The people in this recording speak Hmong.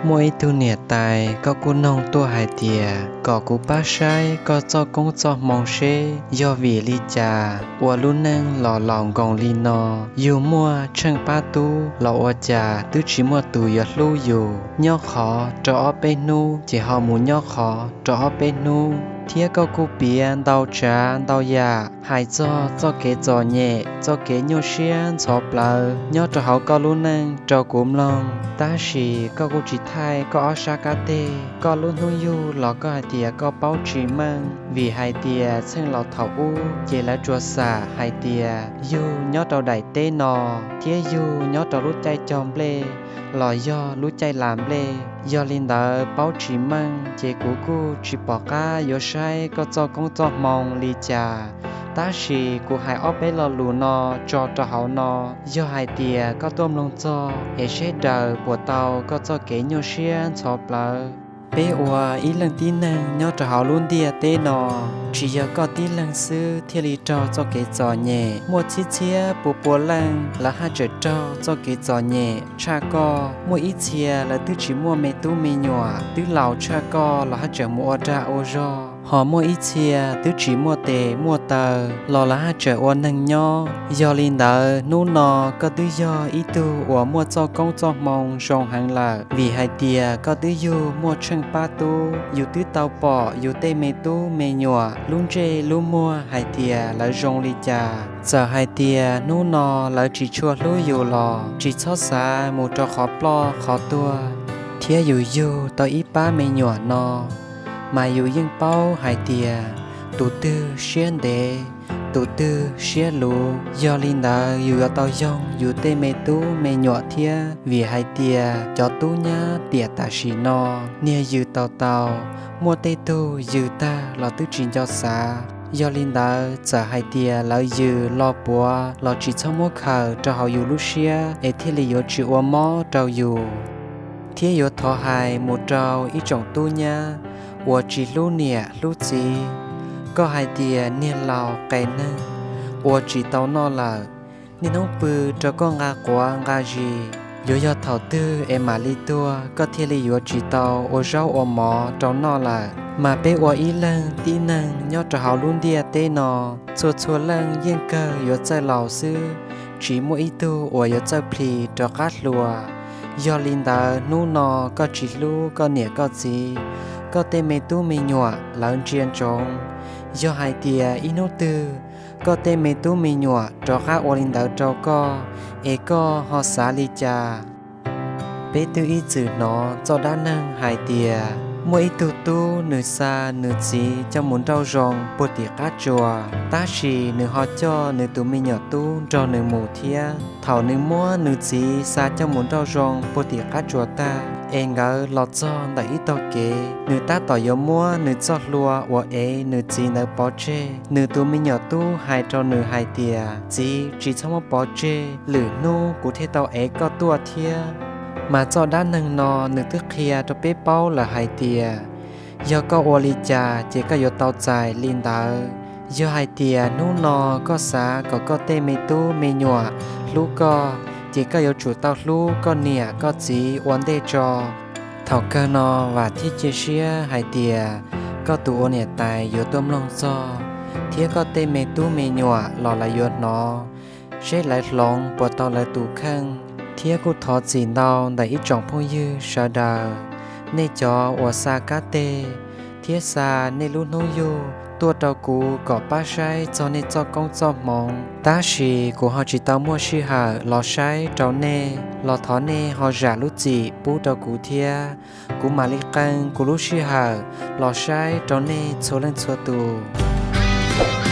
Muaj ib tug niam tais, koj kuj noog tuaj hais tias kom kuv pab saib koj txoj koob txoj hmoo seb yog vim li cas ua lub neej los laus nkoos li no. Yug muaj tsheej pab tub los ua cas twb tsis muaj tus yuav hlub yus. Nyob qhov rau ob peb hnub ces ho mus nyob qhov rau ob peb hnub. Thiab koj kuj piav ntau tsav ntau yam hais txog txoj kev txom nyem, txoj kev nyuaj siab ntxhov plawv nyob rau hauv koj lub neej rau kuv mloog, tab sis koj kuj tsis thaij koj ob sab kab teg. Koj lub hnub yug los koj hais tias koj paub tsis meej, vim hais tias txheej laus thaum ub ces lawv tsuas xam hais tias yug nyob rau daim teb no thiab yug nyob rau lub caij cog nplej los yog lub caij las nplej. Yog li ntawd paub tsis meej ces kuv kuj tsis pom qab yuav saib koj txoj koob txoj hmoo li cas. Tab sis kuv hais ob peb lo lus no tso rau hauv no, yog hais tias koj tuaj mloog txog es seb daws puas tau koj txoj kev nyuaj siab ntxhov plawv. Peb ua ib leej tib neeg nyob rau hauv lub ntiaj teb no, tsis yog koj tib leeg xwb thiaj li raug txoj kev txom nyem. Muaj txhiab txhiab pua pua leej lawv haj tseem raug txoj kev txom nyem tshaj koj. Muaj ib txhia lawv twb tsis muaj me tub me nyuam, twb laus tshaj koj los haj tseem mus ua dag ua zog. Ho muaj ib txhia twb tsis muaj tes muaj taw los lawv haj tseem ua neeg nyob. Yog li ntawd hnub no koj twb yog ib tug uas muaj txoj koob txoj hmoo zoo heev lawm, vim hais tias koj twb yug muaj tsheej pab tub, yus twb tau pom yus tej me tub me nyuam lub ntsej lub muag hais tias lawv zoo li cas. Txawm hais tias hnub no lawv tsis tshua hlub yus los tsis txhob xav mus rau qhov ploj qhov tuag. Thiab yus yug tau ib pab me nyuam no, mas yus yeej paub hais tias tus twg siab ntev, tus twg siab luv. Yog li ntawd yus yuav tau yoog yus tej me tub me nyuam thiab, vim hais tias cov tub nyab tiam tam sim no niag yws tau tau, muaj tej tug yws tag los twb tsis nco xav. Yog li ntawd txawm hais tias lawv yws lo puav los tsis txhob muab khaws rau hauv yus lub siab es thiaj li yuav tsis ua mob rau yus. Thiab yuav thov hais mus rau ib tsoom tub nyab uas tsis hlub niam hlub txiv, koj hais tias niag laus qes neeg ua tsis tau noj lawm, niaj hnub pw rau koj nqa quav nqa zis, yuav yog thaum twg es mam li tuag koj thiaj li yuav tsis tau ua zaub ua mov rau noj lawm. Mas peb ua ib leeg tib neeg nyob rau hauv lub ntiaj teb no, txhua txhua leej yeej kawg yuav txawj laus xwb, tsis muaj ib tug uas yuav txawj plhis rov qab hluas. Yog li ntawd hnub no koj tsis hlub koj niam koj txiv, koj tej me tub me nyuam lawv ntsia ntsoov. Yog hais tias ib hnub twg koj tej me tub me nyuam rov qab ua li ntawd rau koj, es koj ho xav li cas? Peb twb ib txwm hnov txoj dab neeg hais tias muaj ib tug tub nws xa nws txiv coj mus nrauj zoo puag tim qab tsuas, tab sis nws ho coj nws tus me nyuam tub nrog nws mus thiab. Thaum nws muab nws txiv xa coj mus nrauj zoo puag tim qab tsuas tag, es nkawd los txog ntawm ib tog kev, nws tab tom yuav muab nws txoj hlua uas ev nws txiv ntawd pov tseg. Nws tus me nyuam tub hais rau nws hais tias, Txiv, tsis txhob muab pov tseg, lwm hnub kuv thiaj tau ev koj tuaj thiab. Mas txoj dab neeg no nws twb qhia rau peb paub lawm hais tias, yog koj ua li cas ces koj yuav tau txais li ntawd. Yog hais tias hnub no koj xav kom koj tej me tub me nyuam hlub koj, ces koj yuav tsum tau hlub koj niam koj txiv ua ntej tso. Thaum kawg no vam thiab cia siab hais tias koj tus ua niam tais yuav tuaj mloog txog, thiab koj tej me tub me nyuam los lawv yuav hnov, seb lawv hloov puas tau lawv tus kheej. Thiab kuj thov txim ntau ntawm ib tsoom phooj ywg sawv daws, nej cov uas xa kab teg thiab xa nej lub hnub yug tuaj rau kuv kom pab saib txog nej txoj koob txoj hmoov, tab sis kuv ho tsis tau muaj sij hawm los saib rau nej, los thov nej ho zam lub txim pub rau kuv thiab, kuv mam li qee kuv lub sij hawm los saib rau nej txhua leej txhua tus.